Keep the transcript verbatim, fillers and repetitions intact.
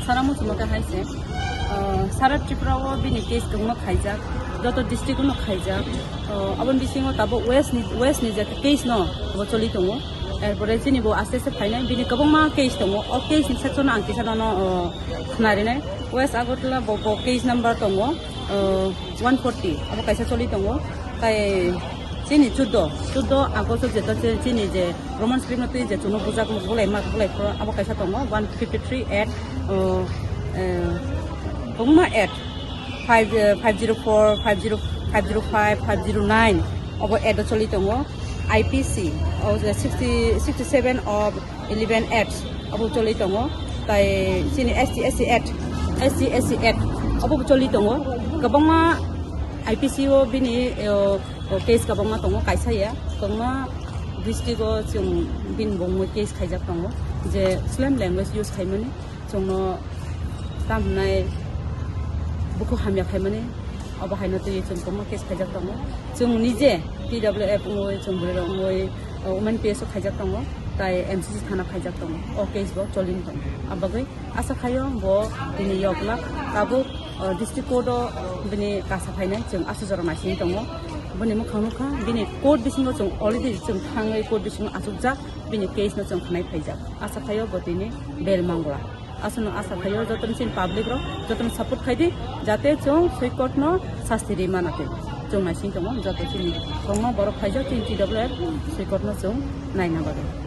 Sara muchungo khe hai se, ah, sara Tripura o bini case kwbangma khaijak, joto district o no khaijak. Ah, aboni bisingo tabuk West ni, West ni je case no bo choli tongo. Erpore chini bo aste aste phainai, bini kwbangma case tongo. O case ni section o ang kisa nono, ah, khna rinai. West Agartala bo, bo case number tongo, ah, one forty, abo kaisa choli tongo. Tai chini chuddo, chuddo August o jeta che-, chini je Roman script no twi je chwngno bujak, bulai ma, bulai phro, abo kaisa tongo, one fifty three at, uh, uh, kwbangma at, five, uh, five zero four, five zero, five zero five, five zero nine, abo at o choli tongo, I P C, o je sixty, sixty seven of eleven at, abo choli tongo, tai chini S T S C at, S T S C at, abo choli tongo, kwbangma I P C o bini, uh, O case kwbangma tongo, kaisa ya, kwbangma district o chwng bini bo mui case khaijak tongo, je slam language use khaimani, chwngno tam hwnai bukhuk hamya khaimani, obo haino twi chwng kwbangma case khaijak tongo. Chwng nije T W F wngwi, chwng bwrwi rok wngwi, o women P S o khaijak tongo, tai M C C thana khaijak tongo, o case bo cholini tongo. Abagwi asa khaio bo bini yoklak tabuk, o, district court o bini kasa phainai, chwng aswk jora naisingwi tongo. Bini mwkhang nukha, bini court bisingo chwng already chwng thangwi court bisingo achukjak, bini case no chwng khnai phaijak. Asa khaio bo tini bail mangla. Aswkno asa khaio jotono chini public rok jotono support khaidi, jate chwng swi court no sasti ri mano twi. Chwng naising tongo joto chini kwbangma borok phaijak chini T W F swi court no chwng naina bagwi.